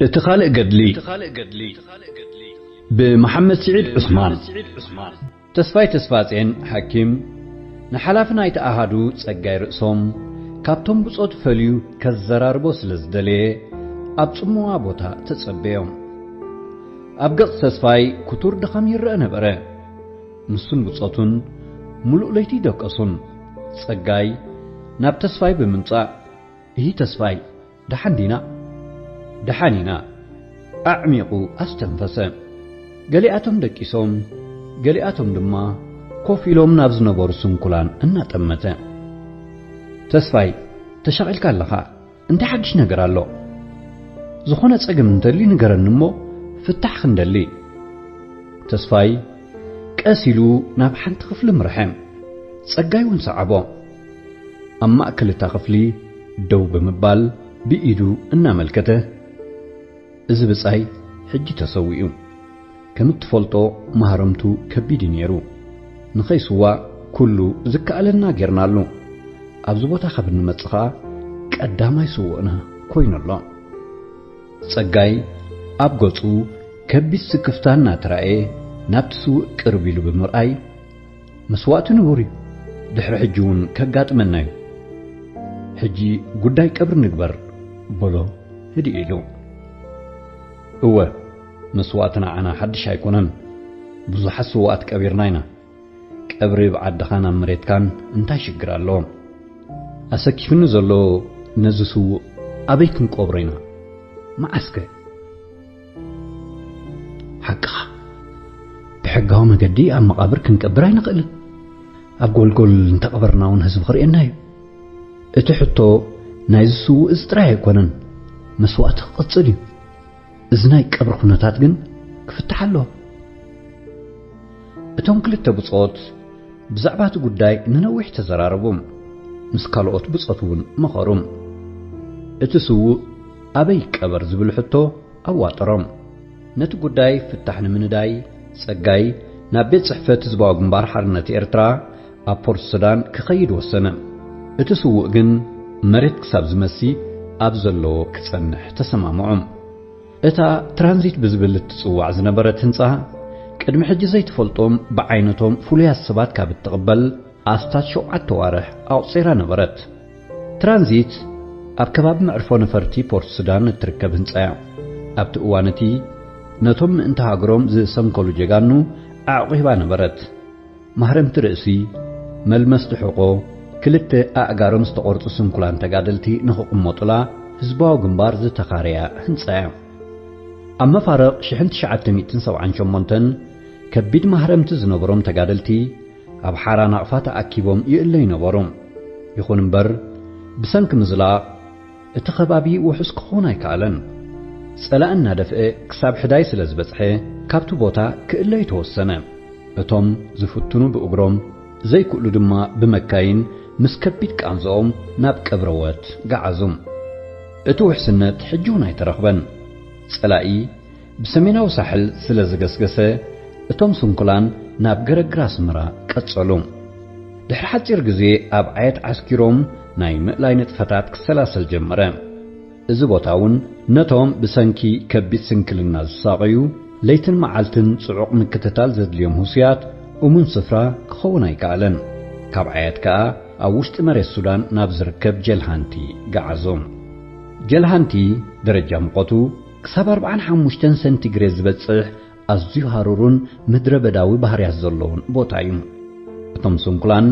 እቲ ካልእ ገድሊ፣ ብመሓመድ ስዒድ ዑስማን። ተስፋይ ተስፋጼን ሓኪም፣ ንሓላፊ ናይቲ ኣሃዱ ጸጋይ ርእሶም፣ ካብቶም ብጾቱ ፈልዩ ከዘራርቦ ስለ ዝደለየ፣ ኣብ ጽምዋ ቦታ ተጸበዮም። ኣብ ገጽ ተስፋይ ክቱር ድኻም ይረአ ነበረ። ንሱን ብጾቱን ምሉእ ለይቲ ይደቀሱን። ጸጋይ ናብ ተስፋይ ብምምጻእ፣ "እሂ ተስፋይ፣ ደሓን ዲና?" "ደሓን ኢና።" ኣዕሚቑ ኣስተንፈሰ። ገሊኣቶም ደቂሶም፣ ገሊኣቶም ድማ ኮፍ ኢሎም ናብ ዝነበሩ ስንኩላን እናጠመተ። "ተስፋይ፣ ተሻቒልካ ኣለኻ። እንታይ ሓድሽ ነገር ኣሎ? ዝኾነ ጸገም እንተልዩ ንገረኒ እሞ ፍታሕ ክንደሊ።" ተስፋይ ቀስ ኢሉ ናብ ሓንቲ ክፍሊ ምርሐ። ጸጋይ እውን ሰዓቦ። ኣብ ማእከል እታ ክፍሊ ደው ብምባል ብኢዱ እናመልከተ፣ "እዚ ብጻይ ሕጂ ተሰዊኡ። ከም እትፈልጦ ማህረምቱ ከቢድ እዩ ነይሩ። ንኸይስዋእ ኩሉ ዝከኣለና ጌርናሉ። ኣብዚ ቦታ ካብ እንመጽእ ኸኣ ቀዳማይ ስዉእና ኮይኑ ኣሎ።" ጸጋይ ኣብ ገጹ ከቢድ ስክፍታ እናተራእየ ናብቲ ስዉእ ቅርብ ኢሉ ብምርኣይ፣ "መስዋእቲ ንቡር እዩ። ድሕሪ ሕጂ እውን ከጋጥመና እዩ። ሕጂ ጉዳይ ቀብሪ ንግበር" በሎ ህድእ ኢሉ። "እወ፣ መስዋእቲ ንዓና ሓድሽ ኣይኮነን። ብዙሓት ስዉኣት ቀቢርና ኢና። ቀብሪ ብዓድኻን ኣብ መሬትካን እንታይ ሽግር ኣለዎ? ኣሰኪፍኒ ዘሎ ነዚ ስዉእ ኣበይ ክንቀብሮ ኢና? መዓስከ?" "ሓቅኻ፣ ብሕጋዊ መገዲ ኣብ መቓብር ክንቀብር ኣይንኽእልን። ኣብ ጎልጎል እንተቐበርና እውን ህዝቢ ክርእየና እዩ። እቲ ሕቶ ናይዚ ስዉእ እዚ ጥራይ ኣይኮነን፣ መስዋእቲ ክቕጽል እዩ። እዚ ናይ ቀብሪ ኩነታት ግን ክፍታሕ ኣለዎ።" እቶም ክልተ ብጾት ብዛዕባ እቲ ጉዳይ ንነዊሕ ተዘራረቡ። ምስ ካልኦት ብጾት እውን መኸሩ። እቲ ስዉእ ኣበይ ይቀበር ዝብል ሕቶ ኣዋጠሮም። ነቲ ጉዳይ ፍታሕ ንምንዳይ ጸጋይ ናብ ቤት ጽሕፈት ህዝባዊ ግንባር ሓርነት ኤርትራ ኣብ ፖርት ሱዳን ክኸይድ ወሰነ። እቲ ስዉእ ግን መሬት ክሳብ ዝመሲ ኣብ ዘለዎ ክጸንሕ ተሰማምዖም። እታ ትራንዚት ብዝብል እትጽዋዕ ዝነበረት ህንጻ፣ ቅድሚ ሕጂ ዘይትፈልጦም ብዓይነቶም ፍሉያት ሰባት ካብ እትቕበል ኣስታት ሸውዓተ ኣዋርሕ ኣቑጺራ ነበረት። ትራንዚት ኣብ ከባቢ መዕርፎ ነፈርቲ ፖርት ሱዳን እትርከብ ህንጻ እያ። ኣብቲ እዋን እቲ፣ ነቶም ምእንቲ ሃገሮም ዝሰንከሉ ጀጋኑ ኣዕቒባ ነበረት። ማህረምቲ ርእሲ፣ መልመስቲ ሕቖ፣ ክልተ ኣእጋሮም ዝተቖርጹ ስንኩላን ተጋደልቲ ንኽቕመጡላ ህዝባዊ ግንባር ዝተኻረያ ህንጻ እያ። ኣብ መፋርቕ ሽሕን ትሽዓተ ሚእትን ሰብዓን ሸሞንተን ከቢድ ማህረምቲ ዝነበሮም ተጋደልቲ ኣብ ሓራ ናቕፋ ተኣኪቦም ይእለዩ ነበሩ። ይኹን እምበር፣ ብሰንኪ ምዝላቕ እቲ ከባቢ ውሑስ ክኸውን ኣይከኣለን። ጸላኢ እናደፍአ ክሳብ ሕዳይ ስለ ዝበጽሐ፣ ካብቲ ቦታ ክእለዩ ተወሰነ። እቶም ዝፍትኑ ብእግሮም፣ ዘይክእሉ ድማ ብመካይን ምስ ከቢድ ቃንዝኦም ናብ ቀብረወት ገዓዙ። እቲ ውሕስነት ሕጂ እውን ኣይተረኽበን። ጸላኢ ብሰሜናዊ ሳሕል ስለ ዝገስገሰ፣ እቶም ስንኩላን ናብ ገረግር ኣስመራ ቀጸሉ። ድሕሪ ሓጺር ግዜ ኣብ ዓየት ዓስኪሮም ናይ ምእላይ ንጥፈታት ክሰላሰል ጀመረ። እዚ ቦታ እውን ነቶም ብሰንኪ ከቢድ ስንክልና ዝሳቐዩ፣ ለይትን መዓልትን ጽዑቕ ምክትታል ዘድልዮም ህሱያት እሙን ስፍራ ክኸውን ኣይከኣለን። ካብ ዓየት ከኣ ኣብ ውሽጢ መሬት ሱዳን ናብ ዝርከብ ጀልሃንቲ ገዓዞም። ጀልሃንቲ ደረጃ ሙቐቱ ክሳብ ኣርብዓን ሓሙሽተን ሰንቲግሬድ ዝበጽሕ ኣዝዩ ሃሩርን ምድረ በዳዊ ባህርያት ዘለዎን ቦታ እዩ። እቶም ስንኩላን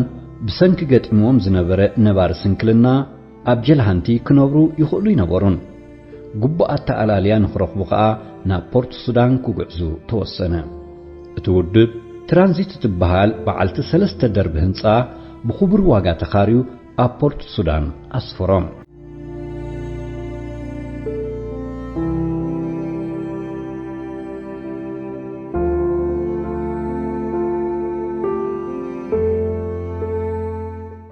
ብሰንኪ ገጢምዎም ዝነበረ ነባሪ ስንክልና ኣብ ጀልሃንቲ ክነብሩ ይኽእሉ ይነበሩን። ግቡእ ኣተኣላልያ ንኽረኽቡ ኸኣ ናብ ፖርት ሱዳን ክጉዕዙ ተወሰነ። እቲ ውድብ ትራንዚት እትበሃል በዓልቲ ሰለስተ ደርቢ ህንጻ ብኽቡር ዋጋ ተኻርዩ ኣብ ፖርት ሱዳን ኣስፈሮም።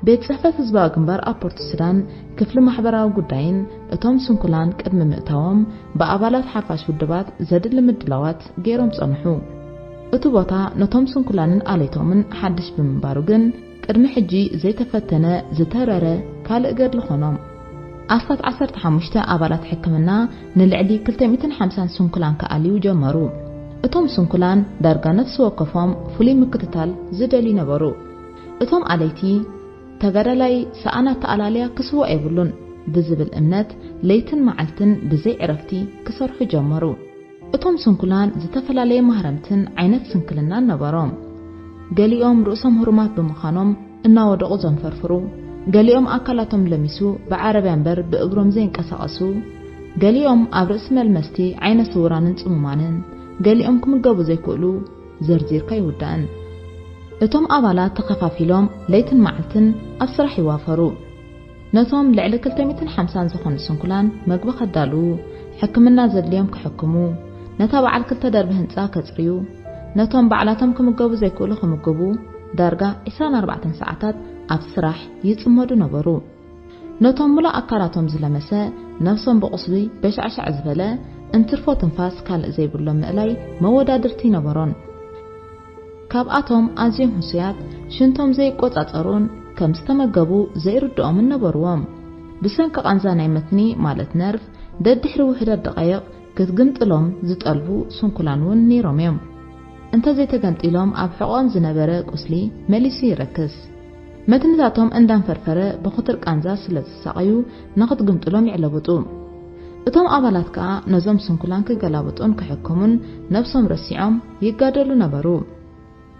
ቤት ጽሕፈት ህዝባዊ ግንባር ኣብ ፖርት ሱዳን ክፍሊ ማሕበራዊ ጉዳይን እቶም ስንኩላን ቅድሚ ምእታዎም ብኣባላት ሓፋሽ ውድባት ዘድሊ ምድላዋት ገይሮም ጸንሑ። እቲ ቦታ ነቶም ስንኩላንን ኣለይቶምን ሓድሽ ብምንባሩ ግን ቅድሚ ሕጂ ዘይተፈተነ ዝተረረ ካልእ ገድሊ ኾኖም። ኣስታት ዓሰርተ ሓሙሽተ ኣባላት ሕክምና ንልዕሊ ክልተ ሚእትን ሓምሳን ስንኩላን ክኣልዩ ጀመሩ። እቶም ስንኩላን ዳርጋ ነፍሲ ወከፎም ፍሉይ ምክትታል ዝደልዩ ነበሩ። እቶም ኣለይቲ፣ "ተጋዳላይ ሰኣን ኣተኣላልያ ክስዋእ የብሉን" ብዝብል እምነት ለይትን መዓልትን ብዘይ ዕረፍቲ ክሰርሑ ጀመሩ። እቶም ስንኩላን ዝተፈላለየ ማህረምትን ዓይነት ስንክልናን ነበሮም። ገሊኦም ርእሶም ህሩማት ብምዃኖም እናወደቑ ዘንፈርፍሩ፣ ገሊኦም ኣካላቶም ለሚሱ ብዓረብያ እምበር ብእግሮም ዘይንቀሳቐሱ፣ ገሊኦም ኣብ ርእሲ መልመስቲ ዓይነ ስውራንን ጽሙማንን፣ ገሊኦም ክምገቡ ዘይክእሉ ዘርዚርካ ኣይውዳእን። እቶም ኣባላት ተኸፋፊሎም ለይትን መዓልትን ኣብ ስራሕ ይዋፈሩ። ነቶም ልዕሊ ክልተ ሚእትን ሓምሳን ዝኾኑ ስንኩላን መግቢ ከዳልዉ፣ ሕክምና ዘድልዮም ክሕክሙ፣ ነታ በዓል ክልተ ደርቢ ህንጻ ከጽርዩ፣ ነቶም ባዕላቶም ክምገቡ ዘይክእሉ ክምግቡ፣ ዳርጋ ዕስራን ኣርባዕተን ሰዓታት ኣብ ስራሕ ይጽመዱ ነበሩ። ነቶም ምሉእ ኣካላቶም ዝለመሰ፣ ነፍሶም ብቑስሊ በሻዕሻዕ ዝበለ፣ እንትርፎ ትንፋስ ካልእ ዘይብሎም ምእላይ መወዳድርቲ ነበሮን። ካብኣቶም ኣዝዮም ህሱያት፣ ሽንቶም ዘይቆጻጸሩን ከም ዝተመገቡ ዘይርድኦምን ነበርዎም። ብሰንኪ ቃንዛ ናይ መትኒ ማለት ነርቭ፣ ደድሕሪ ውሑዳት ደቓይቕ ክትግምጥሎም ዝጠልቡ ስንኩላን እውን ነይሮም እዮም። እንተዘይተገምጢሎም፣ ኣብ ሕቖኦም ዝነበረ ቁስሊ መሊሱ ይረክስ። መትንታቶም እንዳንፈርፈረ ብኽቱር ቃንዛ ስለ ዝሳቐዩ፣ ንኽትግምጥሎም ይዕለብጡ። እቶም ኣባላት ከኣ ነዞም ስንኩላን ክገላብጡን ክሕክሙን ነብሶም ረሲዖም ይጋደሉ ነበሩ።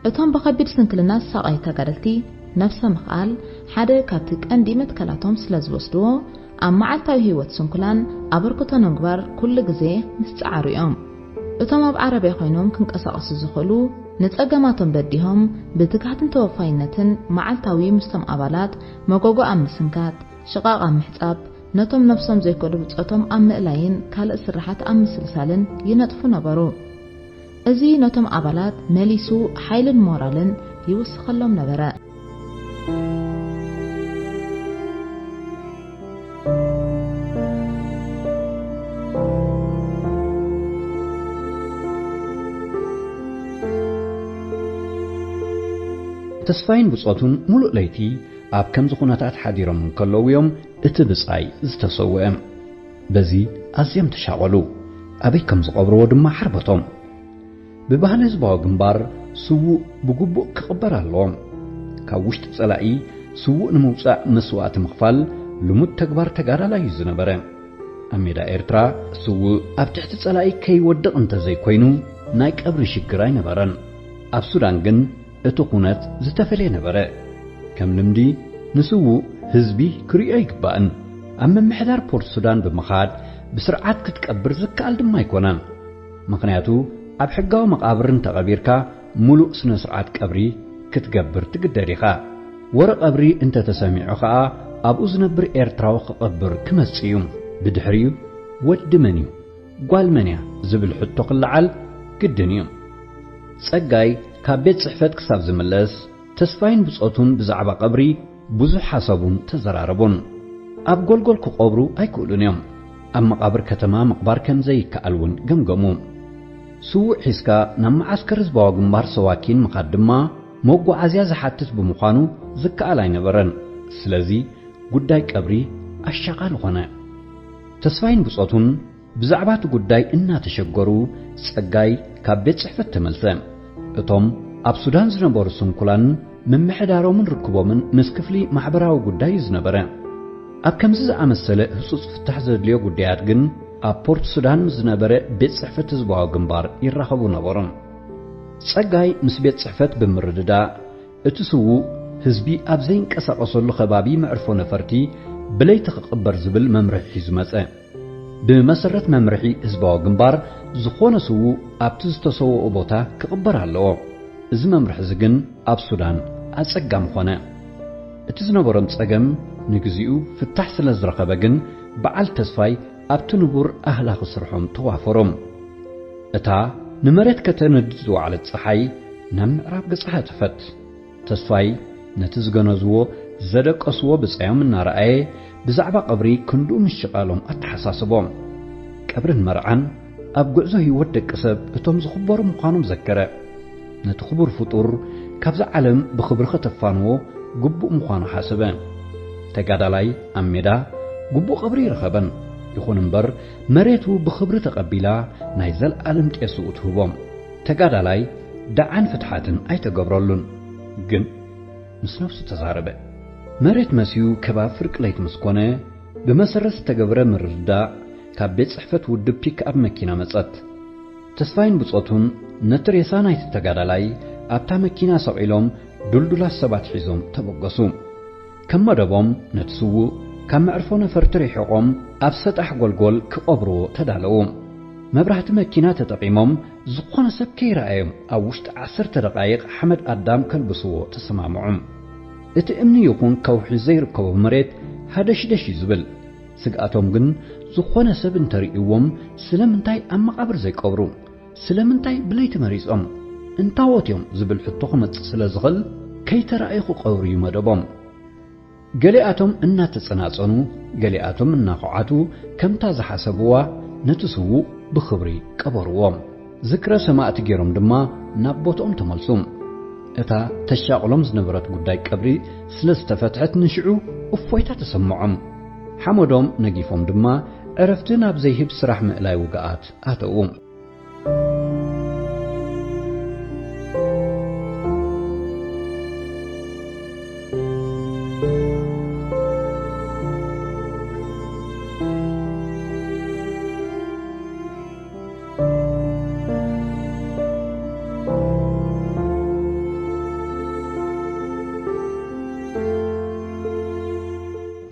እቶም ብኸቢድ ስንክልና ዝሳቐዩ ተጋደልቲ፣ ነብሰ ምኽኣል ሓደ ካብቲ ቀንዲ መትከላቶም ስለ ዝወስድዎ፣ ኣብ መዓልታዊ ህይወት ስንኩላን ኣበርክቶ ንምግባር ኩሉ ግዜ ምስ ጸዓሩ እዮም። እቶም ኣብ ዓረብያ ኮይኖም ክንቀሳቐሱ ዝኽእሉ፣ ንጸገማቶም በዲሆም ብትግሃትን ተወፋይነትን መዓልታዊ ምስቶም ኣባላት መጎጎ ኣብ ምስንካት፣ ሽቓቕ ኣብ ምሕጻብ፣ ነቶም ነፍሶም ዘይከዱ ብጾቶም ኣብ ምእላይን ካልእ ስርሓት ኣብ ምስልሳልን ይነጥፉ ነበሩ። እዚ ነቶም ኣባላት መሊሱ ሓይልን ሞራልን ይውስኸሎም ነበረ። ተስፋይን ብጾቱን ሙሉእ ለይቲ ኣብ ከምዚ ኩነታት ሓዲሮም እንከለዉ እዮም እቲ ብጻይ ዝተሰውአ። በዚ ኣዝዮም ተሻቐሉ። ኣበይ ከም ዝቐብርዎ ድማ ሓርበቶም። ብባህሊ ህዝባዊ ግንባር፣ ስዉእ ብግቡእ ክቕበር ኣለዎ። ካብ ውሽጢ ጸላኢ ስዉእ ንምውጻእ መስዋእቲ ምኽፋል ልሙድ ተግባር ተጋዳላይ እዩ ዝነበረ። ኣብ ሜዳ ኤርትራ፣ ስዉእ ኣብ ትሕቲ ጸላኢ ከይወድቕ እንተዘይኮይኑ፣ ናይ ቀብሪ ሽግር ኣይነበረን። ኣብ ሱዳን ግን እቲ ኩነት ዝተፈልየ ነበረ። ከም ልምዲ፣ ንስዉእ ህዝቢ ክርእዮ ኣይግባእን። ኣብ ምምሕዳር ፖርት ሱዳን ብምኻድ ብስርዓት ክትቀብር ዝከኣል ድማ ኣይኮነን። ምኽንያቱ፣ ኣብ ሕጋዊ መቓብር እንተቐቢርካ፣ ምሉእ ስነ ስርዓት ቀብሪ ክትገብር ትግደድ ኢኻ። ወረ ቀብሪ እንተተሰሚዑ ኸኣ፣ ኣብኡ ዝነብር ኤርትራዊ ክቐብር ክመጽእ እዩ። ብድሕሪኡ፣ ወዲ መን እዩ? ጓል መን እያ? ዝብል ሕቶ ክለዓል ግድን እዩ። ጸጋይ ካብ ቤት ጽሕፈት ክሳብ ዝምለስ፣ ተስፋይን ብጾቱን ብዛዕባ ቀብሪ ብዙሕ ሓሰቡን ተዘራረቡን። ኣብ ጎልጎል ክቐብሩ ኣይክእሉን እዮም። ኣብ መቓብር ከተማ ምቕባር ከም ዘይከኣል እውን ገምገሙ። ስዉእ ሒዝካ ናብ መዓስከር ህዝባዊ ግንባር ሰዋኪን ምኻድ ድማ መጓዓዝያ ዝሓትት ብምዃኑ ዝከኣል ኣይነበረን። ስለዚ ጉዳይ ቀብሪ ኣሻቓሊ ኾነ። ተስፋይን ብጾቱን ብዛዕባ እቲ ጉዳይ እናተሸገሩ፣ ጸጋይ ካብ ቤት ጽሕፈት ተመልሰ። እቶም ኣብ ሱዳን ዝነበሩ ስንኩላን ምምሕዳሮምን ርክቦምን ምስ ክፍሊ ማሕበራዊ ጉዳይ እዩ ዝነበረ። ኣብ ከምዚ ዝኣመሰለ ህጹጽ ፍታሕ ዘድልዮ ጉዳያት ግን፣ ኣብ ፖርት ሱዳን ምስ ዝነበረ ቤት ጽሕፈት ህዝባዊ ግንባር ይራኸቡ ነበሩ። ጸጋይ ምስ ቤት ጽሕፈት ብምርድዳእ፣ እቲ ስዉእ ህዝቢ ኣብ ዘይንቀሳቐሰሉ ከባቢ መዕርፎ ነፈርቲ ብለይቲ ክቕበር ዝብል መምርሒ ሒዙ መጸ። ብመሰረት መምርሒ ህዝባዊ ግንባር፣ ዝኾነ ስዉእ ኣብቲ ዝተሰወኦ ቦታ ክቕበር ኣለዎ። እዚ መምርሒ እዚ ግን ኣብ ሱዳን ኣጸጋሚ ኾነ። እቲ ዝነበሮም ጸገም ንግዚኡ ፍታሕ ስለ ዝረኸበ ግን፣ በዓል ተስፋይ ኣብቲ ንቡር ኣህላኺ ስርሖም ተዋፈሮም። እታ ንመሬት ከተነድድ ዝወዓለት ጸሓይ ናብ ምዕራብ ገጻ ሃተፈት። ተስፋይ ነቲ ዝገነዝዎ፣ ዘደቀስዎ ብጻዮም እናረኣየ፣ ብዛዕባ ቀብሪ ክንድኡ ምሽቓሎም ኣተሓሳስቦም። ቀብርን መርዓን ኣብ ጉዕዞ ህይወት ደቂ ሰብ እቶም ዝኽበሩ ምዃኖም ዘከረ። ነቲ ክቡር ፍጡር ካብዛ ዓለም ብኽብሪ ከተፋንዎ ግቡእ ምዃኑ ሓሰበ። ተጋዳላይ ኣብ ሜዳ ግቡእ ቀብሪ ይረኸበን። ይኹን እምበር፣ መሬቱ ብኽብሪ ተቐቢላ ናይ ዘልኣለም ጤስኡ ትህቦም። ተጋዳላይ ደዓን ፍትሓትን ኣይተገብረሉን። ግን ምስ ነብሱ ተዛረበ። መሬት መስዩ ከባቢ ፍርቂ ለይቲ ምስ ኮነ፣ ብመሰረት ዝተገብረ ምርድዳእ ካብ ቤት ጽሕፈት ውድብ ፒክኣፕ መኪና መጸት። ተስፋይን ብጾቱን ነቲ ሬሳ ናይቲ ተጋዳላይ ኣብታ መኪና ሰቒሎም ዱልዱላት ሰባት ሒዞም ተበገሱ። ከም መደቦም ነቲ ስዉእ ካብ መዕርፎ ነፈርቲ ርሒቖም ኣብ ሰጣሕ ጎልጎል ክቐብርዎ ተዳለዉ። መብራህቲ መኪና ተጠቒሞም ዝኾነ ሰብ ከይረኣዮም ኣብ ውሽጢ ዓሰርተ ደቓይቕ ሓመድ ኣዳም ከልብስዎ ተሰማምዑ። እቲ እምኒ ይኹን ከውሒ ዘይርከቦ መሬት ሃደሽደሽ እዩ ዝብል። ስግኣቶም ግን ዝኾነ ሰብ እንተርእይዎም ስለምንታይ ኣብ መቓብር ዘይቀብሩ? ስለምንታይ ብለይቲ መሪጾም? እንታዎት እዮም ዝብል ሕቶ ክመጽእ ስለ ዝኽእል ከይተራእዩ ክቐብሩ እዩ መደቦም። ገሊኣቶም እናተጸናጸኑ፣ ገሊኣቶም እናኹዓቱ ከምታ ዝሓሰብዋ ነቲ ስዉእ ብኽብሪ ቀበርዎ። ዝክረ ሰማእቲ ገይሮም ድማ ናብ ቦትኦም ተመልሱ። እታ ተሻቕሎም ዝነበረት ጉዳይ ቀብሪ ስለ ዝተፈትሐት ንሽዑ እፎይታ ተሰምዖም። ሓመዶም ነጊፎም ድማ ዕረፍቲ ናብ ዘይህብ ስራሕ ምእላይ ውግኣት ኣተዉ።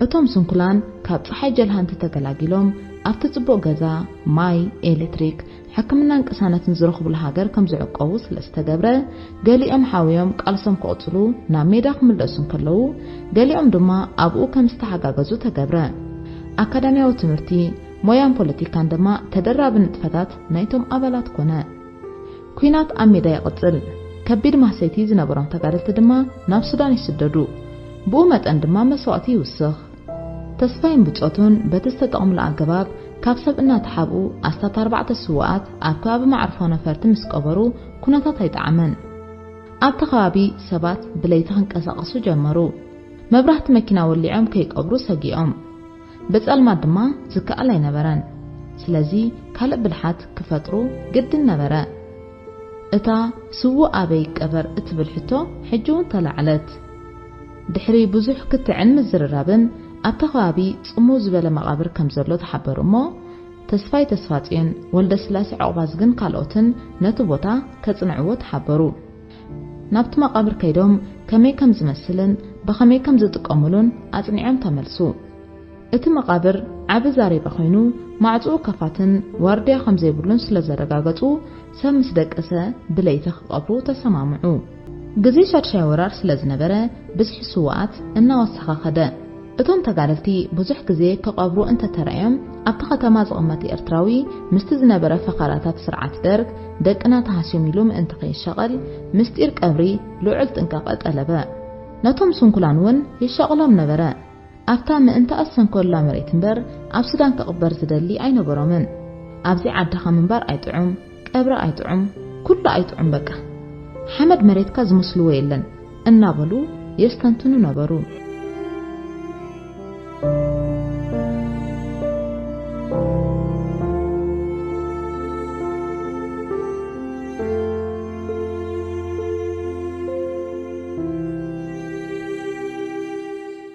እቶም ስንኩላን ካብ ጸሓይ ጀልሃንቲ ተገላጊሎም ኣብቲ ጽቡቕ ገዛ፣ ማይ፣ ኤሌክትሪክ፣ ሕክምናን ቅሳነትን ዝረኽቡሉ ሃገር ከም ዝዕቀቡ ስለ ዝተገብረ፣ ገሊኦም ሓውዮም ቃልሶም ክቕጽሉ ናብ ሜዳ ክምለሱ እንከለዉ፣ ገሊኦም ድማ ኣብኡ ከም ዝተሓጋገዙ ተገብረ። ኣካዳሚያዊ ትምህርቲ፣ ሞያን ፖለቲካን ድማ ተደራቢ ንጥፈታት ናይቶም ኣባላት ኮነ። ኲናት ኣብ ሜዳ ይቕጽል። ከቢድ ማህሰይቲ ዝነበሮም ተጋደልቲ ድማ ናብ ሱዳን ይስደዱ። ብኡ መጠን ድማ መስዋእቲ ይውስኽ። ተስፋይን ብጾቱን በቲ ዝተጠቕምሉ ኣገባብ ካብ ሰብ እናተሓብኡ ኣስታት ኣርባዕተ ስዉኣት ኣብ ከባቢ መዕርፎ ነፈርቲ ምስ ቀበሩ ኩነታት ኣይጠዓመን። ኣብቲ ከባቢ ሰባት ብለይቲ ክንቀሳቐሱ ጀመሩ። መብራህቲ መኪና ወሊዖም ከይቀብሩ ሰጊኦም። ብጸልማት ድማ ዝከኣል ኣይነበረን። ስለዚ ካልእ ብልሓት ክፈጥሩ ግድን ነበረ። እታ ስዉእ ኣበይ ይቀበር እትብል ሕቶ ሕጂ እውን ተላዕለት። ድሕሪ ብዙሕ ክትዕን ምዝርራብን ኣብታ ከባቢ ጽምው ዝበለ መቓብር ከም ዘሎ ተሓበሩ እሞ፣ ተስፋይ ተስፋጽዮን፣ ወልደስላሴ ዑቕባዝግን ካልኦትን ነቲ ቦታ ከጽንዕዎ ተሓበሩ። ናብቲ መቓብር ከይዶም ከመይ ከም ዝመስልን ብኸመይ ከም ዝጥቀሙሉን ኣጽኒዖም ተመልሱ። እቲ መቓብር ዓቢ ዛሬባ ኮይኑ፣ ማዕጾኡ ከፋትን ዋርድያ ከም ዘይብሉን ስለ ዘረጋገጹ፣ ሰብ ምስ ደቀሰ ብለይቲ ክቐብሩ ተሰማምዑ። ግዜ ሻድሻይ ወራር ስለ ዝነበረ፣ ብዝሒ ስዉኣት እናወሰኸ ከደ። እቶም ተጋደልቲ ብዙሕ ግዜ ክቐብሩ እንተተራእዮም፣ ኣብቲ ከተማ ዝቕመጥ ኤርትራዊ ምስቲ ዝነበረ ፈኸራታት ስርዓት ደርግ ደቅና ተሃስዮም ኢሉ ምእንቲ ከይሻቐል፣ ምስጢር ቀብሪ ልዑል ጥንቃቐ ጠለበ። ነቶም ስንኩላን እውን የሻቕሎም ነበረ። ኣብታ ምእንቲ ኣሰንኮላ መሬት እምበር ኣብ ሱዳን ክቕበር ዝደሊ ኣይነበሮምን። ኣብዚ ዓድኻ ምንባር ኣይጥዑም፣ ቀብሪ ኣይጥዑም፣ ኩሉ ኣይጥዑም በቃ። ሓመድ መሬትካ ዝመስልዎ የለን እናበሉ የስተንትኑ ነበሩ።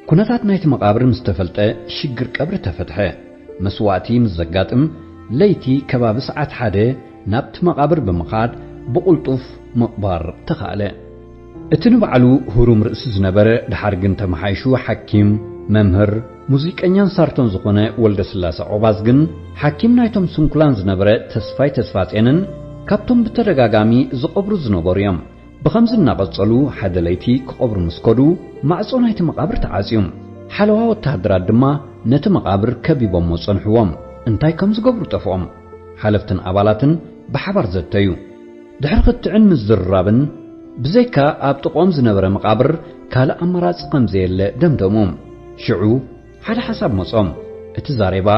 ኩነታት ናይቲ መቓብር ምስ ተፈልጠ ሽግር ቀብሪ ተፈትሐ። መስዋእቲ ምስ ዘጋጥም ለይቲ ከባቢ ሰዓት ሓደ ናብቲ መቓብር ብምኻድ ብቕልጡፍ ምቕባር ተኻእለ። እቲ ንባዕሉ ህሩም ርእሲ ዝነበረ፣ ድሓር ግን ተመሓይሹ ሓኪም፣ መምህር፣ ሙዚቀኛን ሳርቶን ዝኾነ ወልደስላሰ ዖባዝ ግን፣ ሓኪም ናይቶም ስንኩላን ዝነበረ ተስፋይ ተስፋጼንን ካብቶም ብተደጋጋሚ ዝቐብሩ ዝነበሩ እዮም። ብኸምዚ እናቐጸሉ ሓደ ለይቲ ክቐብሩ ምስ ከዱ፣ ማዕጾ ናይቲ መቓብር ተዓጽዩ። ሓለዋ ወተሃደራት ድማ ነቲ መቓብር ከቢቦሞ ጸንሕዎም። እንታይ ከም ዝገብሩ ጠፍኦም። ሓለፍትን ኣባላትን ብሓባር ዘተዩ። ድሕሪ ክትዕን ምዝርራብን፣ ብዘይካ ኣብ ጥቕኦም ዝነበረ መቓብር ካልእ ኣማራጺ ከም ዘየለ ደምደሙ። ሽዑ ሓደ ሓሳብ መጾም። እቲ ዛሬባ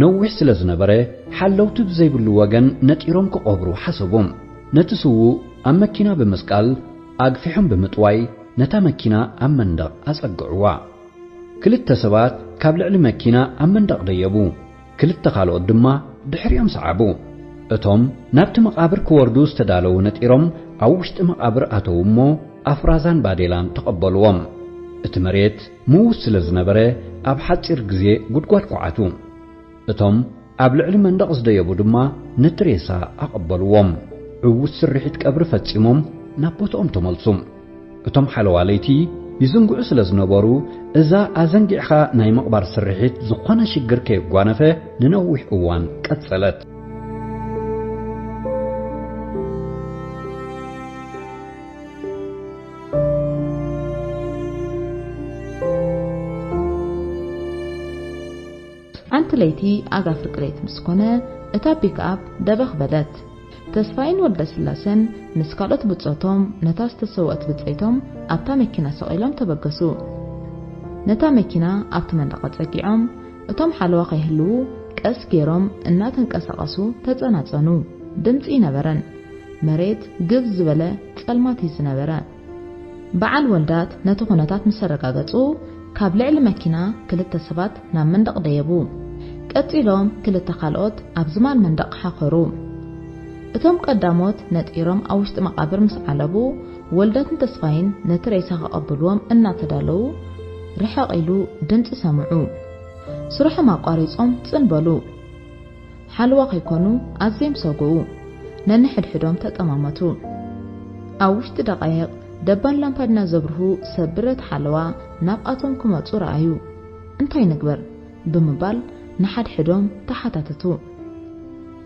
ነዊሕ ስለ ዝነበረ፣ ሓለውቲ ብዘይብሉ ወገን ነጢሮም ክቐብሩ ሓሰቡ። ነቲ ስዉእ ኣብ መኪና ብምስቃል፣ ኣግፊሖም ብምጥዋይ፣ ነታ መኪና ኣብ መንደቕ ኣጸግዕዋ። ክልተ ሰባት ካብ ልዕሊ መኪና ኣብ መንደቕ ደየቡ። ክልተ ካልኦት ድማ ድሕሪኦም ሰዓቡ። እቶም ናብቲ መቓብር ክወርዱ ዝተዳለዉ ነጢሮም ኣብ ውሽጢ መቓብር ኣተዉ እሞ ኣፍራዛን ባዴላን ተቐበልዎም። እቲ መሬት ምዉት ስለ ዝነበረ ኣብ ሓጺር ግዜ ጉድጓድ ኳዓቱ። እቶም ኣብ ልዕሊ መንደቕ ዝደየቡ ድማ ነቲ ሬሳ ኣቐበልዎም። ዕዉት ስርሒት ቀብሪ ፈጺሞም ናብ ቦታኦም ተመልሱ። እቶም ሓለዋ ለይቲ ይዝንግዑ ስለ ዝነበሩ፣ እዛ ኣዘንጊዕኻ ናይ ምቕባር ስርሒት ዝኾነ ሽግር ከየጓነፈ ንነዊሕ እዋን ቀጸለት። ሓንቲ ለይቲ ኣጋ ፍርቂ ለይቲ ምስ ኮነ፣ እታ ፒክኣፕ ደበኽ በለት። ተስፋይን ወልደስላሰን ምስ ካልኦት ብጾቶም ነታ ዝተሰወአት ብጸይቶም ኣብታ መኪና ሰቒሎም ተበገሱ። ነታ መኪና ኣብቲ መንደቕ ኣጸጊዖም፣ እቶም ሓለዋ ከይህልዉ ቀስ ገይሮም እናተንቀሳቐሱ ተጸናጸኑ። ድምጺ ኣይነበረን። መሬት ግብ ዝበለ ጸልማት እዩ ዝነበረ። በዓል ወልዳት ነቲ ኩነታት ምስ ኣረጋገጹ፣ ካብ ልዕሊ መኪና ክልተ ሰባት ናብ መንደቕ ደየቡ። ቀጺሎም ክልተ ካልኦት ኣብ ዝማል መንደቕ ሓኸሩ። እቶም ቀዳሞት ነጢሮም ኣብ ውሽጢ መቓብር ምስ ዓለቡ፣ ወልዳትን ተስፋይን ነቲ ሬሳ ከቐብልዎም እናተዳለዉ፣ ርሕቕ ኢሉ ድምጺ ሰምዑ። ስርሖም ኣቋሪጾም ጽን በሉ። ሓለዋ ከይኮኑ ኣዝዮም ሰግኡ። ነንሕድሕዶም ተጠማመቱ። ኣብ ውሽጢ ደቓይቕ፣ ደባን ላምፓዲና ዘብርሁ ሰብ ብረት ሓለዋ ናብኣቶም ክመጹ ረኣዩ። "እንታይ ንግበር?" ብምባል ንሓድሕዶም ተሓታተቱ።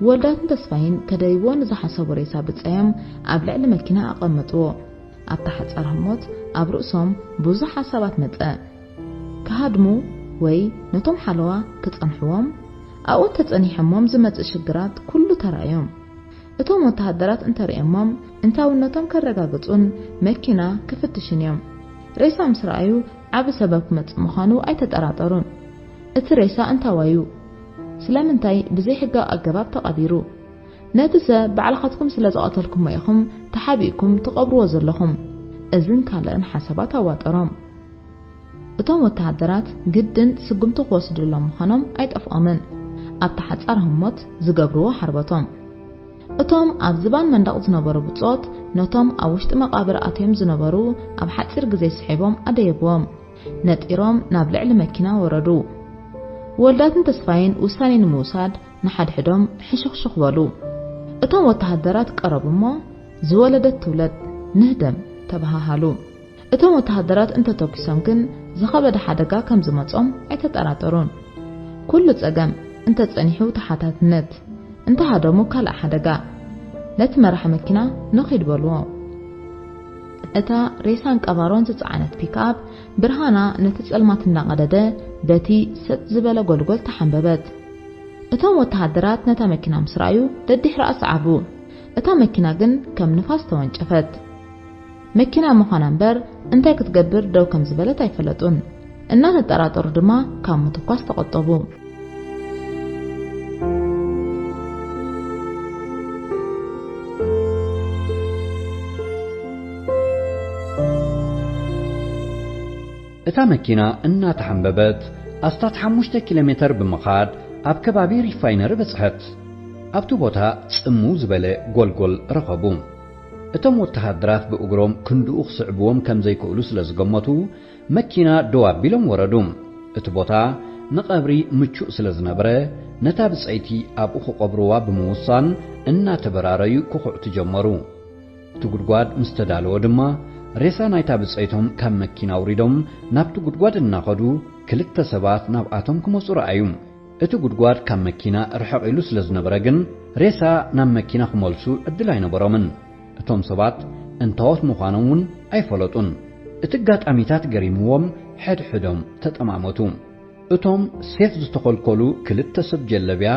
ወልዳትን ተስፋይን ከደይዎ ንዝሓሰቡ ሬሳ ብጸዮም ኣብ ልዕሊ መኪና ኣቐመጥዎ። ኣብታ ሓጻር ህሞት ኣብ ርእሶም ብዙሕ ሓሳባት መጸ። ክሃድሙ ወይ ነቶም ሓለዋ ክጸንሕዎም፣ ኣብኡ እንተጸኒሖሞም ዝመጽእ ሽግራት ኩሉ ተራእዮም። እቶም ወተሃደራት እንተርእዮሞም፣ እንታውነቶም ከረጋግጹን መኪና ክፍትሹን እዮም። ሬሳ ምስ ረኣዩ፣ ዓቢ ሰበብ ክመጽእ ምዃኑ ኣይተጠራጠሩን። እቲ ሬሳ እንታዋዩ? ስለምንታይ ብዘይሕጋዊ ኣገባብ ተቐቢሩ? ነቲ ሰብ ባዕልኻትኩም ስለ ዝቐተልኩሞ ኢኹም ተሓቢእኩም ትቐብርዎ ዘለኹም። እዝን ካልእን ሓሳባት ኣዋጠሮም። እቶም ወተሃደራት ግድን ስጉምቲ ክወስድሎም ምዃኖም ኣይጠፍኦምን። ኣብታ ሓጻር ህሞት ዝገብርዎ ሓርበቶም። እቶም ኣብ ዝባን መንደቕ ዝነበሩ ብጾት ነቶም ኣብ ውሽጢ መቓብር ኣትዮም ዝነበሩ ኣብ ሓጺር ግዜ ስሒቦም ኣደየብዎም። ነጢሮም ናብ ልዕሊ መኪና ወረዱ። ወልዳትን ተስፋይን ውሳኔ ንምውሳድ ንሓድሕዶም ሕሹኽሹኽ በሉ። እቶም ወተሃደራት ቀረቡ እሞ፣ "ዝወለደት ትውለድ፣ ንህደም" ተበሃሃሉ። እቶም ወተሃደራት እንተተኲሶም ግን ዝኸበደ ሓደጋ ከም ዝመጾም ኣይተጠራጠሩን። ኩሉ ጸገም እንተጸኒሑ ተሓታትነት፣ እንተሃደሙ ካልእ ሓደጋ። ነቲ መራሒ መኪና ንኺድ በልዎ። እታ ሬሳን ቀባሮን ዝጸዓነት ፒክኣፕ ብርሃና ነቲ ጸልማት እናቐደደ በቲ ሰጥ ዝበለ ጎልጎል ተሓንበበት። እቶም ወተሃደራት ነታ መኪና ምስ ረኣዩ ደድሕሪኣ ሰዓቡ። እታ መኪና ግን ከም ንፋስ ተወንጨፈት። መኪና ምዃና እምበር እንታይ ክትገብር ደው ከም ዝበለት ኣይፈለጡን። እናተጠራጠሩ ድማ ካብ ምትኳስ ተቖጠቡ። እታ መኪና እናተሓንበበት ኣስታት ሓሙሽተ ኪሎ ሜተር ብምኻድ ኣብ ከባቢ ሪፋይነሪ በጽሐት። ኣብቲ ቦታ ጽምው ዝበለ ጎልጎል ረኸቡ። እቶም ወተሃደራት ብእግሮም ክንድኡ ክስዕብዎም ከም ዘይክእሉ ስለ ዝገመቱ፣ መኪና ደው ኣቢሎም ወረዱ። እቲ ቦታ ንቐብሪ ምቹእ ስለ ዝነበረ፣ ነታ ብጸይቲ ኣብኡ ክቐብርዋ ብምውሳን እናተበራረዩ ክኹዕቱ ጀመሩ። እቲ ጉድጓድ ምስ ተዳለወ ድማ፣ ሬሳ ናይታ ብጸይቶም ካብ መኪና ኣውሪዶም ናብቲ ጉድጓድ እናኸዱ ክልተ ሰባት ናብኣቶም ክመጹ ረኣዩ። እቲ ጉድጓድ ካብ መኪና ርሕቕ ኢሉ ስለ ዝነበረ ግን፣ ሬሳ ናብ መኪና ክመልሱ ዕድል ኣይነበሮምን። እቶም ሰባት እንታዎት ምዃኖም እውን ኣይፈለጡን። እቲ ኣጋጣሚታት ገሪምዎም ሕድሕዶም ተጠማመቱ። እቶም ሴፍ ዝተኾልኮሉ ክልተ ሰብ ጀለብያ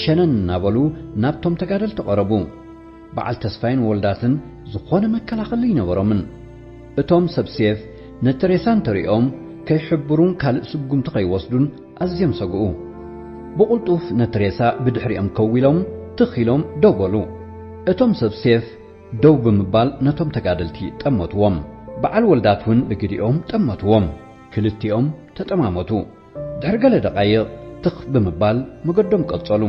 ሸነን እናበሉ ናብቶም ተጋደልቲ ቀረቡ። በዓል ተስፋይን ወልዳትን ዝኾነ መከላኸሊ ኣይነበሮምን። እቶም ሰብ ሴፍ ነቲ ሬሳ እንተሪኦም ከይሕብሩን ካልእ ስጉምቲ ከይወስዱን ኣዝዮም ሰግኡ። ብቕልጡፍ ነቲ ሬሳ ብድሕሪኦም ከው ኢሎም ትኽ ኢሎም ደው በሉ። እቶም ሰብ ሴፍ ደው ብምባል ነቶም ተጋደልቲ ጠመትዎም። በዓል ወልዳት እውን ብግዲኦም ጠመትዎም። ክልቲኦም ተጠማመቱ። ድሕሪ ገለ ደቓይቕ ትኽ ብምባል መገዶም ቀጸሉ።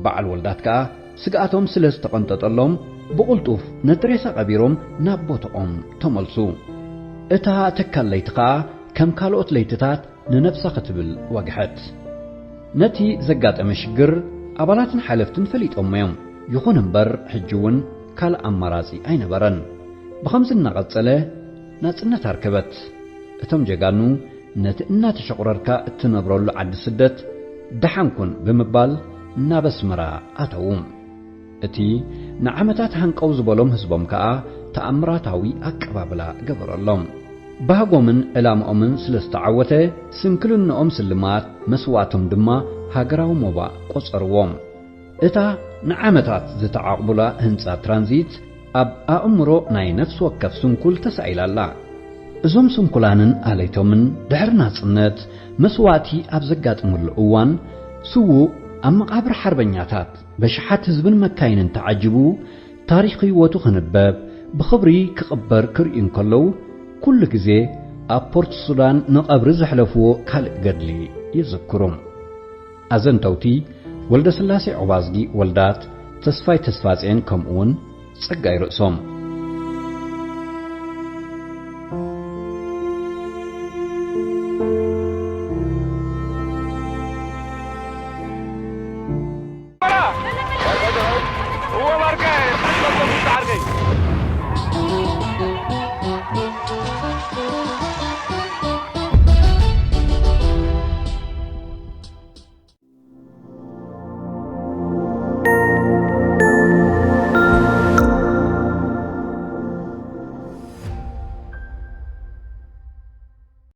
በዓል ወልዳት ከኣ ስግኣቶም ስለ ዝተቐንጠጠሎም ብቕልጡፍ ነቲ ሬሳ ቀቢሮም ናብ ቦታኦም ተመልሱ። እታ ተካል ለይቲ ከኣ ከም ካልኦት ለይትታት ንነብሳ ክትብል ወግሐት። ነቲ ዘጋጠመ ሽግር ኣባላትን ሓለፍትን ፈሊጦሞ እዮም። ይኹን እምበር ሕጂ እውን ካልእ ኣማራጺ ኣይነበረን። ብኸምዚ እናቐጸለ ናጽነት ኣርከበት። እቶም ጀጋኑ ነቲ እናተሸቑረርካ እትነብረሉ ዓዲ ስደት ደሓን ኩን ብምባል ናብ ኣስመራ ኣተዉ። እቲ ንዓመታት ሃንቀው ዝበሎም ህዝቦም ከኣ ተኣምራታዊ ኣቀባብላ ገበረሎም። ባህጎምን ዕላምኦምን ስለ ዝተዓወተ ስንክልንኦም ስልማት፣ መስዋእቶም ድማ ሃገራዊ ሞባእ ቆጸርዎም። እታ ንዓመታት ዝተዓቕቡላ ህንጻ ትራንዚት ኣብ ኣእምሮ ናይ ነፍሲ ወከፍ ስንኩል ተሳኢላ ኣላ። እዞም ስንኩላንን ኣለይቶምን ድሕሪ ናጽነት መስዋእቲ ኣብ ዘጋጥምሉ እዋን ስዉእ ኣብ መቓብር ሓርበኛታት በሽሓት ህዝብን መካይንን ተዓጂቡ ታሪኽ ህይወቱ ክንበብ ብኽብሪ ክቕበር ክርእዩ እንከለዉ ኩሉ ግዜ ኣብ ፖርት ሱዳን ንቐብሪ ዘሕለፍዎ ካልእ ገድሊ ይዝክሩ። ኣዘንተውቲ ወልደስላሴ ዑባዝጊ ወልዳት፣ ተስፋይ ተስፋጼን ከምኡውን ጸጋይ ርእሶም።